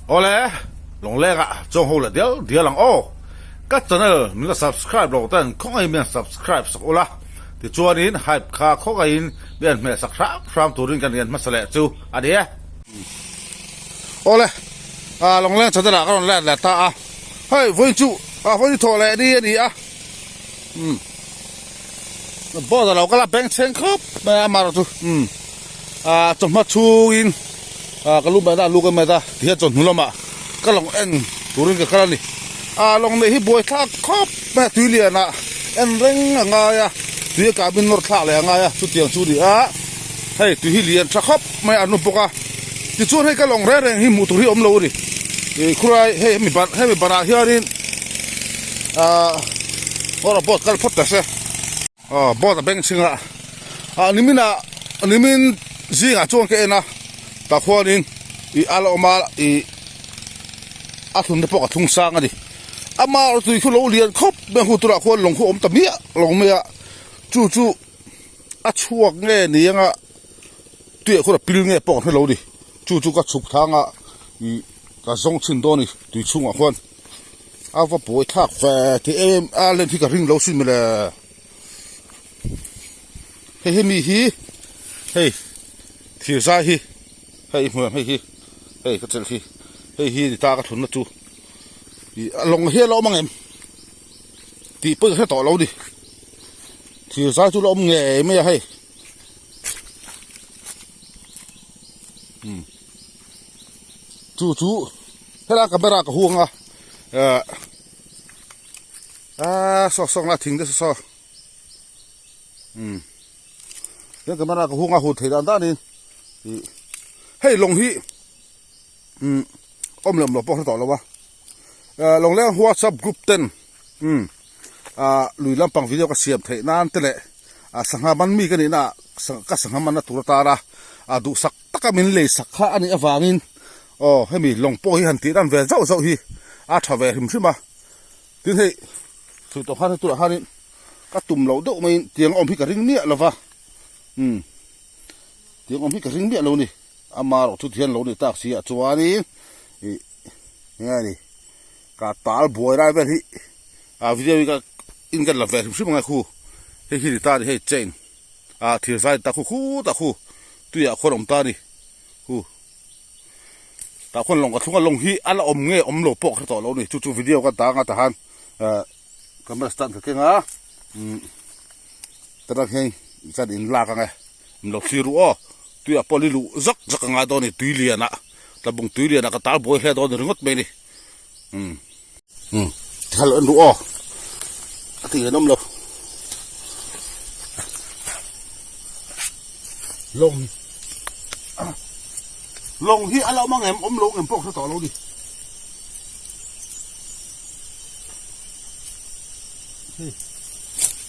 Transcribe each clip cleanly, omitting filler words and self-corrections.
Awle, Lawngleng ah chuang ho leh dial dial ang aw. Ka channel min la subscribe lo ten khawngaihin min han subscribe sak ula, tichuanin hype kha khawngaihin min han hmeh sak hram hram turin kan rian hmasa leh chu a ni e. Awle, Lawngleng channel ah ka rawn let leh ta a, hei vawiin chu vawiin thawh leh ni a ni a, umm board a lo kal a bengchheng khawp mai a amaherawh chu umm chawhma chhungin. Ah ka lu mai ta lu ka mai ta ti hian chawhnu lamah ka lawng en turin ka kal a ni ah lawng neih hi buai thlak khawp mai a tui lianah en reng a ngai a tui a kah min nawr thlak leh a ngai a chutiang chu a ni a hei tui hi lian tha khawp mai a an nu bawk a tichuan hei ka lawng reng reng hi hmuh tur hi a awm lo a ni ih khulai hei hemi ban hemi banah hianin ah awrah boat kal phawt ta se. Aw boat a beng chhing a ah nimin ah nimin zingah chuan ka en a tah khuanin ih a la awm a ih a thlun te pawh ka thlung sang a ni ama tui khu lo lian khawp mai a hun turah khuan lawng khu a awm ta miah lo mai a chu chu a chhuak nge ni anga tuiah khuan a pil nge pawh ka hre lo a ni chu chu ka chhuk thang a ih ka zawng chhin dawn a ni tui chhungah khuan. A va buai thlak ve tih em em a len hi ka ring lo sin mawle hei hemi hi hei thir zai hi hei i hmu em hei hi hei ka chelh hi hei hi ni ta ka thlunna chu ih a lawng hi a la awm ang em tih pawh ka hre tawh lo a ni thir zai chu la awm ngei mai a hei umm chu chu. Helai camera ka huang a eh ah saw saw la thing te saw saw um he camera ka huang a hun thei dan dan in ih hei lawng hi um awm lem lo pawh hre tawh lo a eh lawng leng whatsapp group ten um ah lui lampang video ka siam theih nan te leh ah sangha man mi ka nih na ah ka sangha man na tur atana ah duhsak taka min lei sak kha a nih avangin Aw hemi lawng pawh hi han tih dan ve zauh zauh hi a tha ve hrim hrim a, tin hei chhui tawh khan heturah khanin ka tum loh deuh maiin tiang awm hi ka ring miah lo va, umm tiang awm hi ka ring miah lo a ni, ama erawh chu tihian lo ni tak si ah chuanin ih enge ni ka tal buai lai vel hi a video hi ka in ka la ve hrim hrim ang e khu hei hi ni ta a ni hei chain ah thir zai ta khu khut a khu tuiah khuan a awm ta a ni khu. Tah khuan lawng ka thlung a lawng hi a la awm nge awm lo pawh ka hre tawh lo a ni chu chu video ka dang a tah khan eh camera stand ka keng a umm tah hian kan in lak ang e min lo thlir ru aw tuiah pawh li luh zak zak a ngai dawn a ni tui lian ah tlabung tui lian ah ka tal buai hle dawn a ni ringawt mai a ni umm umm tikhan lo en ru aw a tih an awm lo lawng lawng hi a lo awm ang em awm lo ang em pawh ka hre tawh lo a ni hei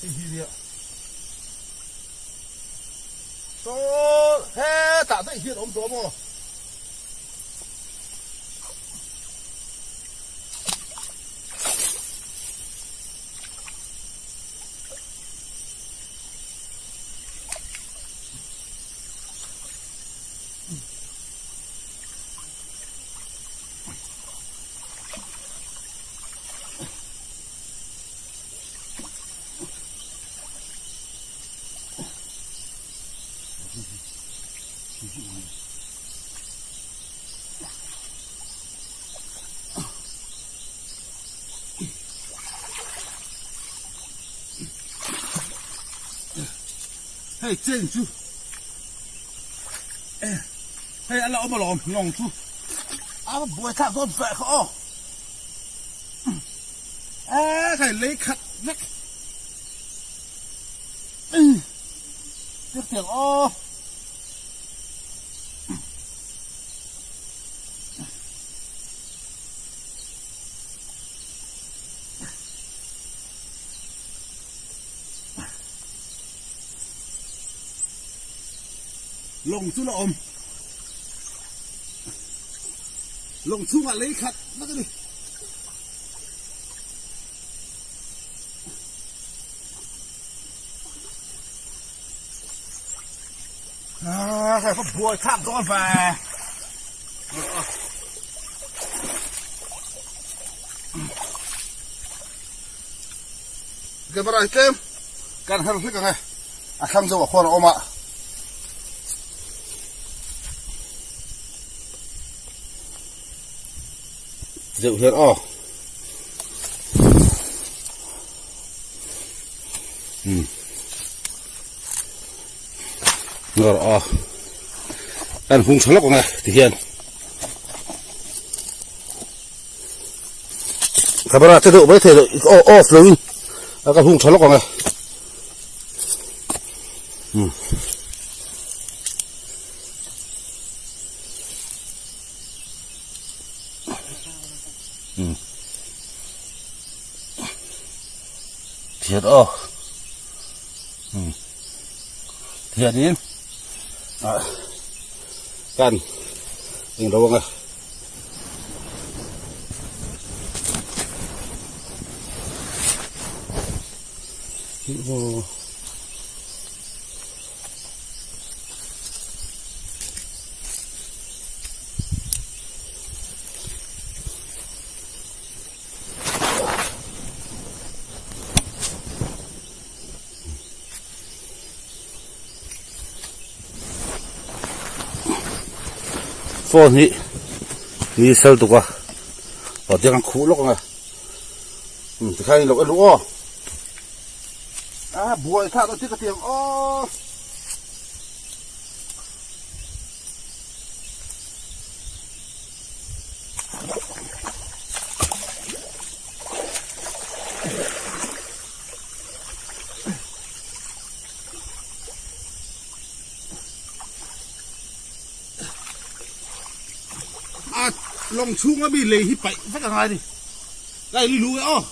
hei hi nia saw hetah daih hian awm tawh maw. Hei chain chu hei a la awm alawm lawng chu a va buai thlak dawn feh kha aw e hei lei khat vek Hetiang aw. Lawng chu la awm. Lawng chhungah lei khat vek a ni. À, phải có buổi thạc rồi về. camera hi tlem kan her hlek ang e a thlang deuh ah khuan a awm a. Deuh hian aw. Hmm. Ngawr aw. Kan hung tha lawk ang e ti hian. Camera te deuh mai thei lo off lo in a ka hung tha lawk ang e. Hmm. Hmm. Thiat aw. Hmm. Thiat in. Ah. Kan. Ing ro ang e. Oh. Phone hi ni sel tuk a aw tiang an khuh lawk ang e tikhian in lo en ru aw a buai thlak dawn chiah ka ti ang aw. A lawng chhunga mi lei hi paih vek a ngai a ni. Ka in lu e aw.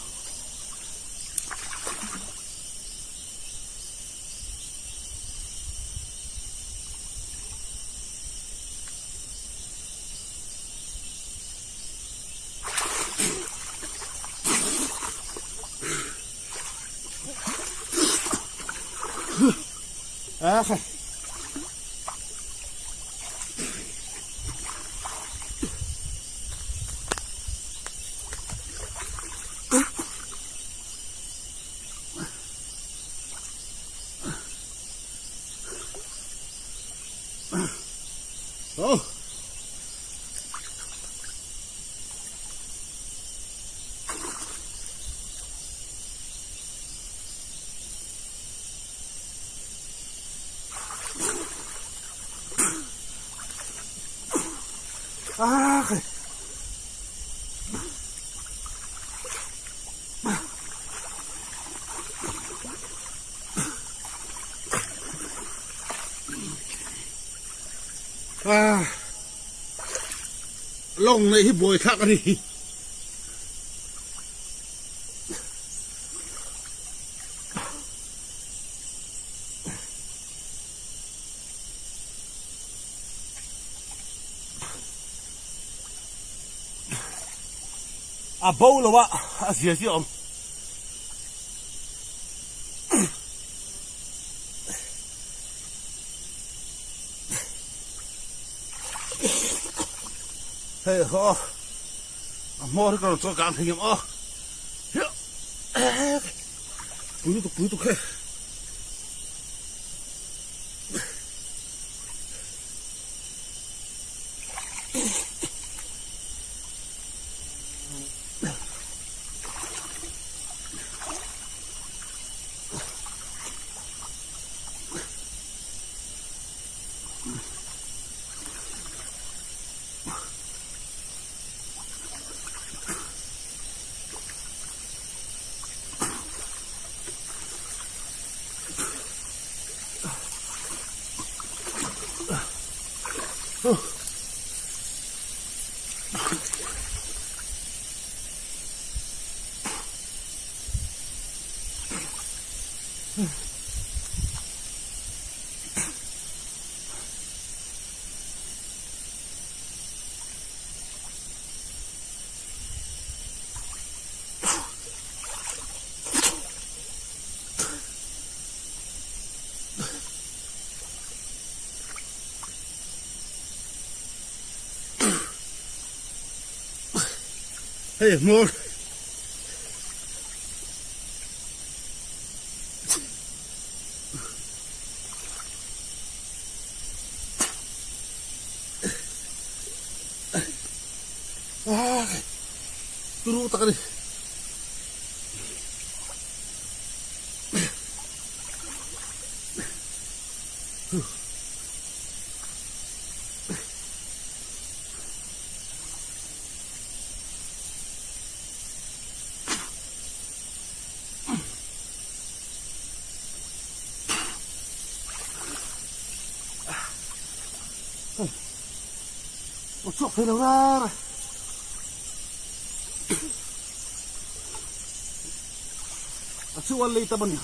A khai. Oh. Ah, khai. Ah, lawng neih hi buai thlak a ni. A bo lo a, a zia zia awm. Hei ho, a hmawr hi ka rawn chawi kang thei ngem aw. Pui lutuk pui lutuk hei. Hei hmawr. Turu tak a ni. Aw chhuak thei lo rar a. A chu a lei tam a ni.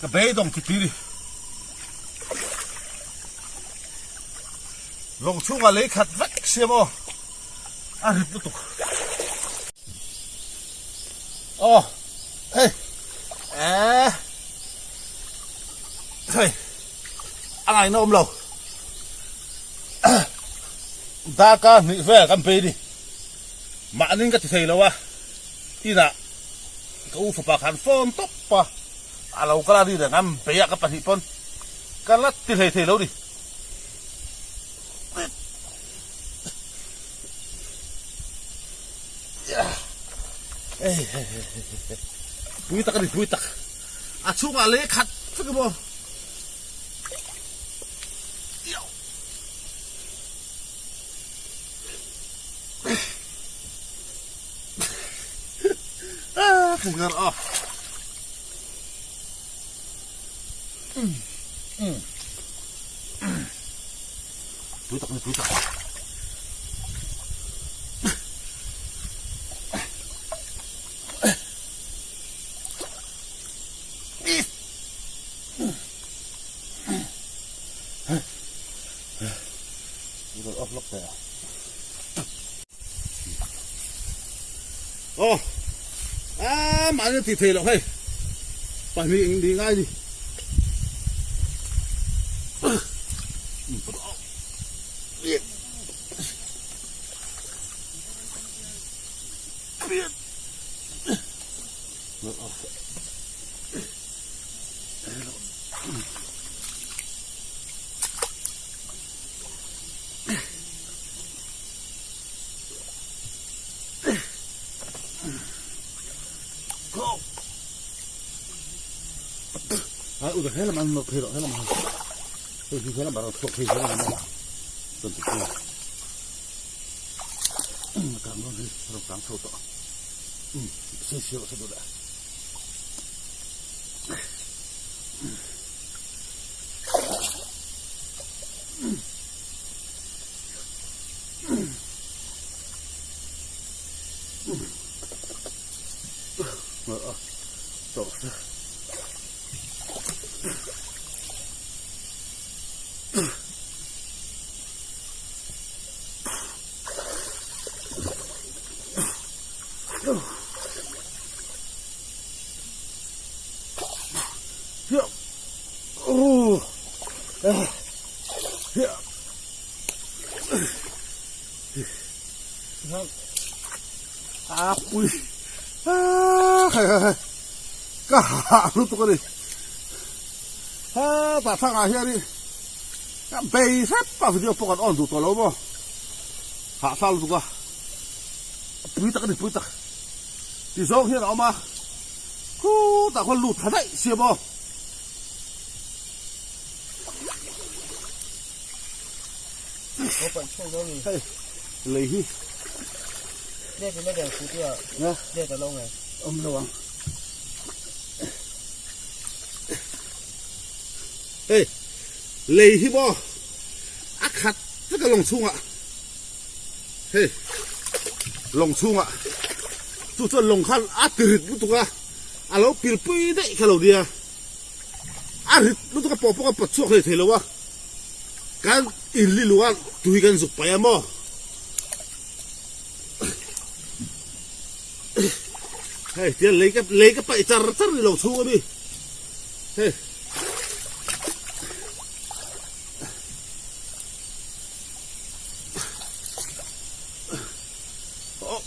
Ka beidawng ti tiri. Lawng chhungah lei khat vek siam aw. A rit lutuk. Aw hei eh hei a ngaihna awm lo. Darkar hnih vel kan pei ni. Mahni ka ti thei lo a. Inah ka u fapa khan phone tawp a, a lo kal a ri reng a, beih ah ka pahnih pawn ka la ti hlei thei lo ni. Pui tak a ni pui tak a chhungah lei khat vek emaw Pui tak a ni pui tak. Off lawk teh a. Aw a mahni tih theih loh hei pahnih eng nih ngai ni. A pui ka hah lutuk a ni hetah thlang ah hianin ka bei hrep a video pawh kan on duh tawh lo maw hahthlak lutuk a pui tak a ni pui tak ti zawng hian a awm a khutah khuan lut thla daih sia maw. Hei lei hi awm lo ang hei lei hi maw a khat vek a lawng chhungah hei lawng chhungah chu chuan lawng khan a ti rit lutuk a a lo pil pui daih kha lo nia. A rit lutuk a pawh pawh kan pawt chhuak hlei thei lo a, kan inli luh a tui kan zuk paih a maw? Hei tiang lei ka lei ka paih char char ni lo chhung a mi hei. Oh.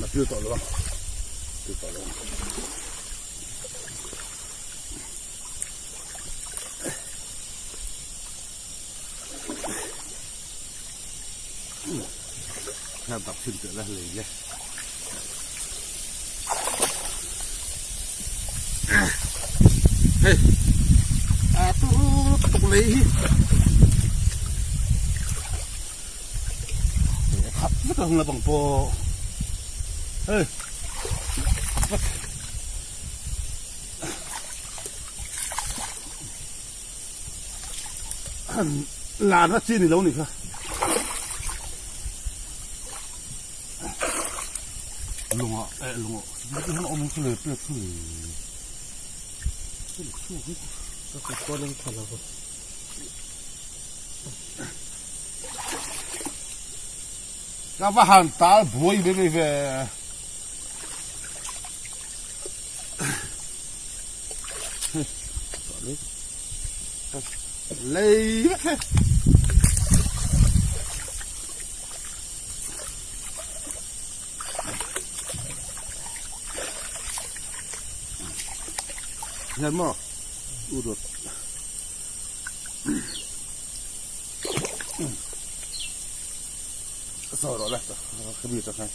A pil tawh lo ang pil tawh lo ang Heng tak thin teh la lei le. Hei a tu tuk lei hi. Khat vek ang la bang pawh. Hei. Khat vek. Larna chi ni lo ni kha. Lunga eh lunga ti han awm chu le pek chu le. Ka kut pawh leng tha lo. Ka va han tal buai ve ve ve. Lei vek he. Hian maw u dawt. Saw rawh le ka mi tak khan.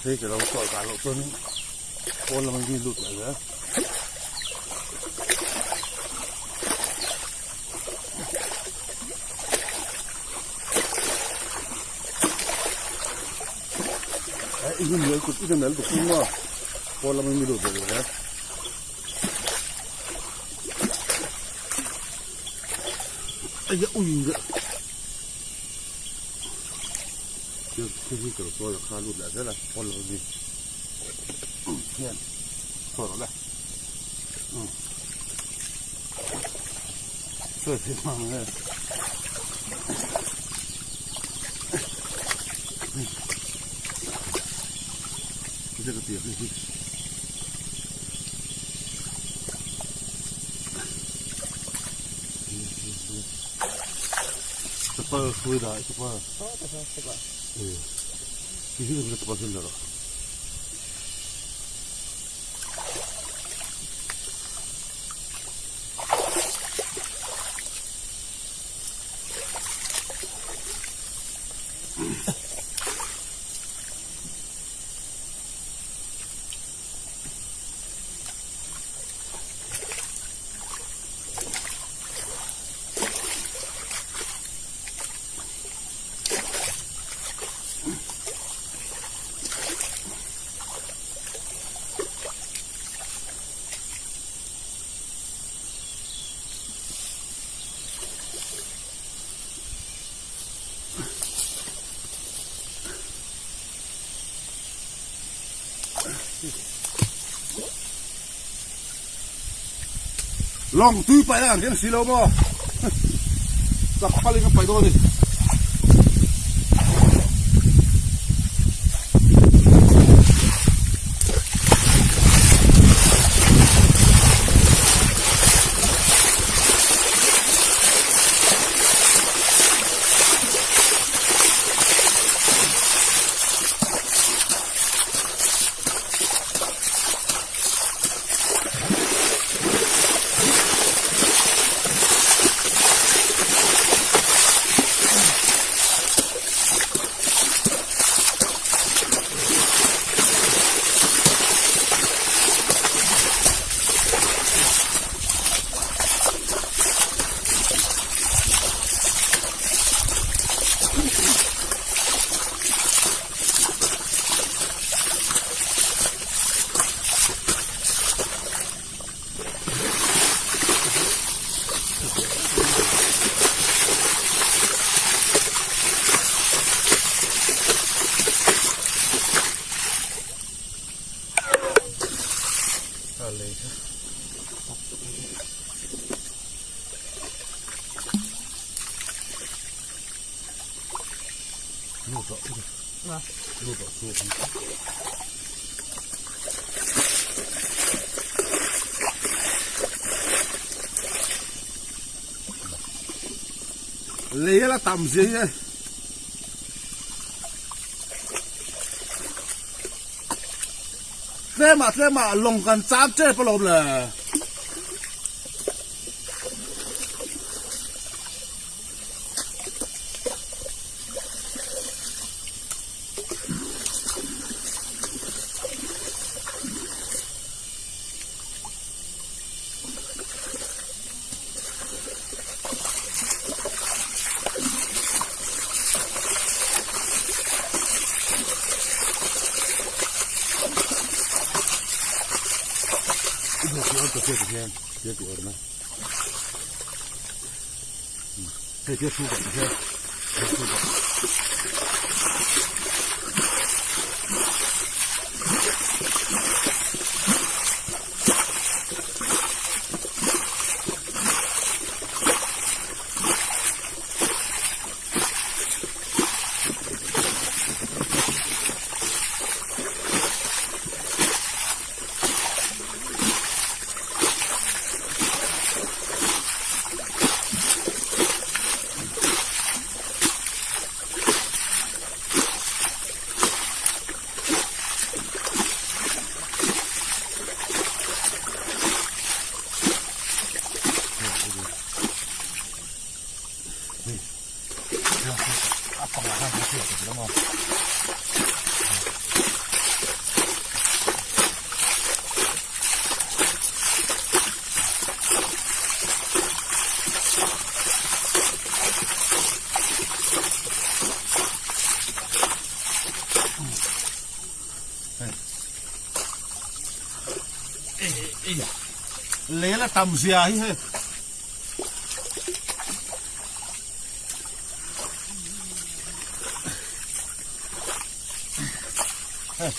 Hei ka lo tawlh dah loh chuan pawn lam an mi lut leh zel. I hmun mel kut i hmun mel tuk maw pawn lam an mi lut leh zel. Aia ui le. Thil thil hi kal sual a kha lut leh zel a pawn lo ni. Hian sawi rawh le. Sawi thei hma ang e. Ka ti hi. Chapal hrui dah i chapal. Ti hi ka chapal hin dah rawh. Lawng tui paih a ang hian si lo maw chak pal in ka paih dawn a ni. Lei a la tam zia hi e. Tlemah tlemah lawng kan cham tep alawm le. Hei te thu bawk hian thu bawk. Lei la tam zia hi hei. Hei.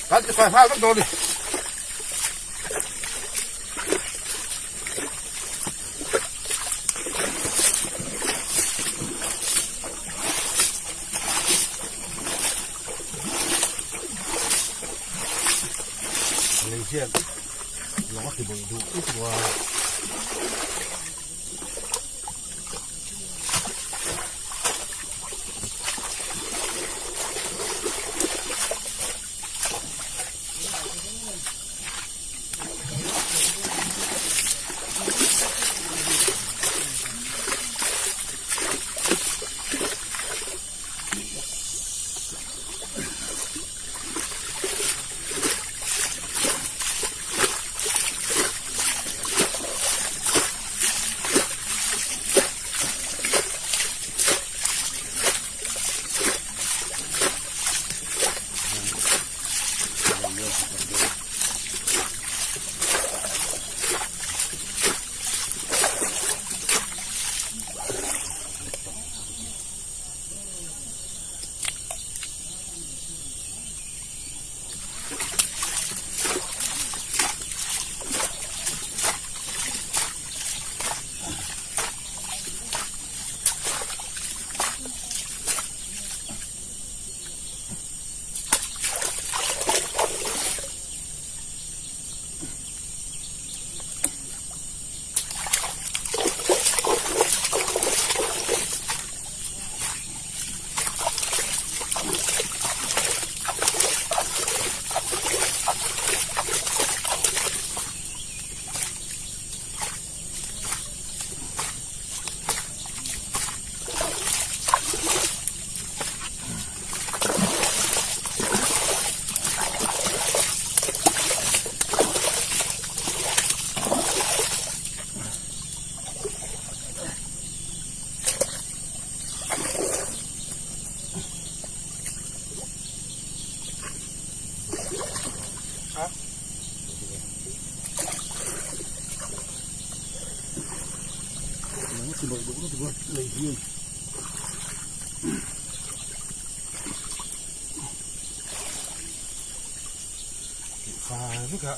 Kan ti fai nghal vek dawn ni. Lei hian lawng a ti bawih duh lutuk a. Bawih duh lutuk a lei hian. Fai vek a.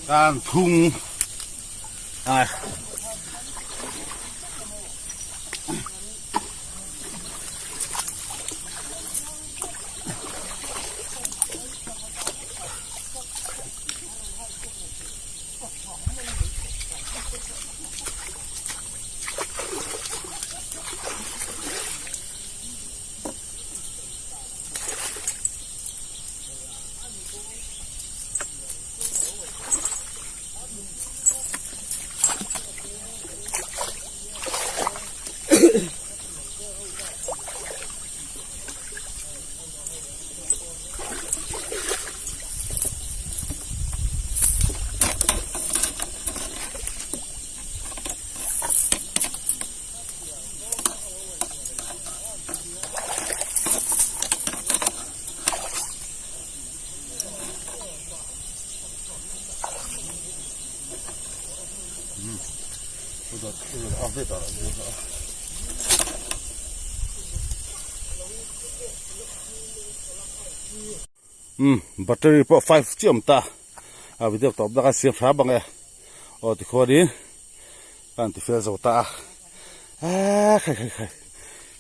Kan thung ai. Umm battery pawh five chiah awm ta a video tawp dak a siam hram ang e aw tikhuanin ka han ti fel zo ta a aaa khai khai khai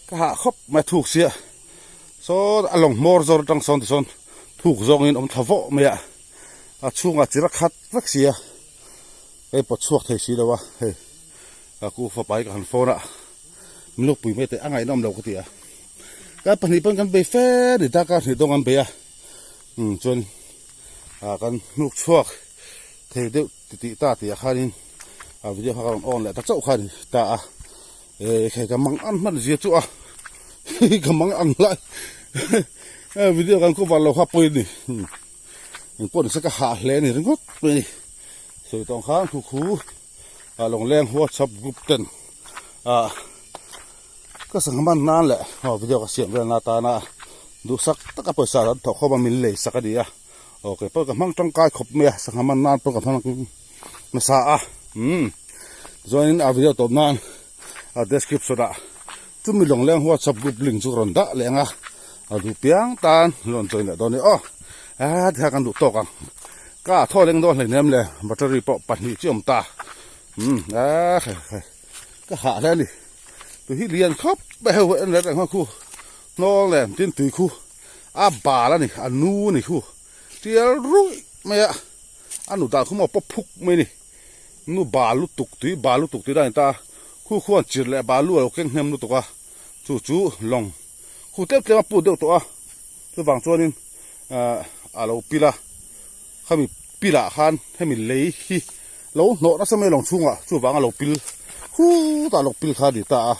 ka hah khawp mai a thuk sia sawn a lawng hmawr zawr atang sawn tisawn thuk zawngin awm thla vawh mai a a chhungah chi rak khat vek sia hei pawt chhuak thei si lo a hei ka ku fapa hi ka han phone a min lukpui mai teh a ngaihnawm lo ka ti a kan pahnih pawn kan bei fe ni ta kar hnih dawng an bei a umm chuan ah kan hnuk chhuak thei deuh ti tih ta tih ah khanin a video kha ka rawn on leh ta chauh kha a ni ta a eh hei ka mang an hman zia chu a ka mang ang lai video kan cover lo kha pawi a ni engpawh nise ka hah hle a ni ringawt mai a ni sawi tawng khan khu khu ah lawngleng whatsapp group ten ah ka sangha man nan leh aw video ka siam vel na atana duhsak taka pawisa an thawh khawm a min lei sak a ni a. Aw kei pawh ka hmang tangkai khawp mai a sangha man nan pawh ka hmang nasa a umm chuanin a video tawp nan a description ah chumi lawng leng whatsapp group link chu ka rawn dah leh ang a a duh piang tan rawn join leh dawn a ni aw a tikhan kan duh tawk ang ka thaw leng dawn hleinem le battery pawh pahnih chi awm ta umm a khai khai ka hah hle a ni tui hi lian khawp mai hei en reng reng khu hnawl nen tin tui khu. A bal a ni, a nu a ni khu. Tial ruih mai a, a nu dan khu maw pawp phuk mai a ni. Nu bal lutuk tui, bal lutuk tih dan a ni ta a. Khu khuan chirh leh bal lu a lo keng hnem lutuk a, chu chu lawng khu tlem tlem a put deuh tawh a. Chuvang chuanin ahh a lo pil a, khami pilah khan hemi lei hi lo hnawh nasa mai lawng chhungah chuvang a lo pil khutah a lo pil kha a ni ta a,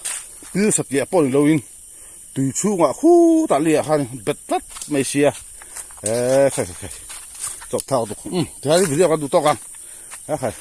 pil satliah pawh ni loin. Tui chhungah khutah liah khan bet tlat mai sia eh khai khai khai chawp thak duk um tikhan video kan duh tawk ang eh khai.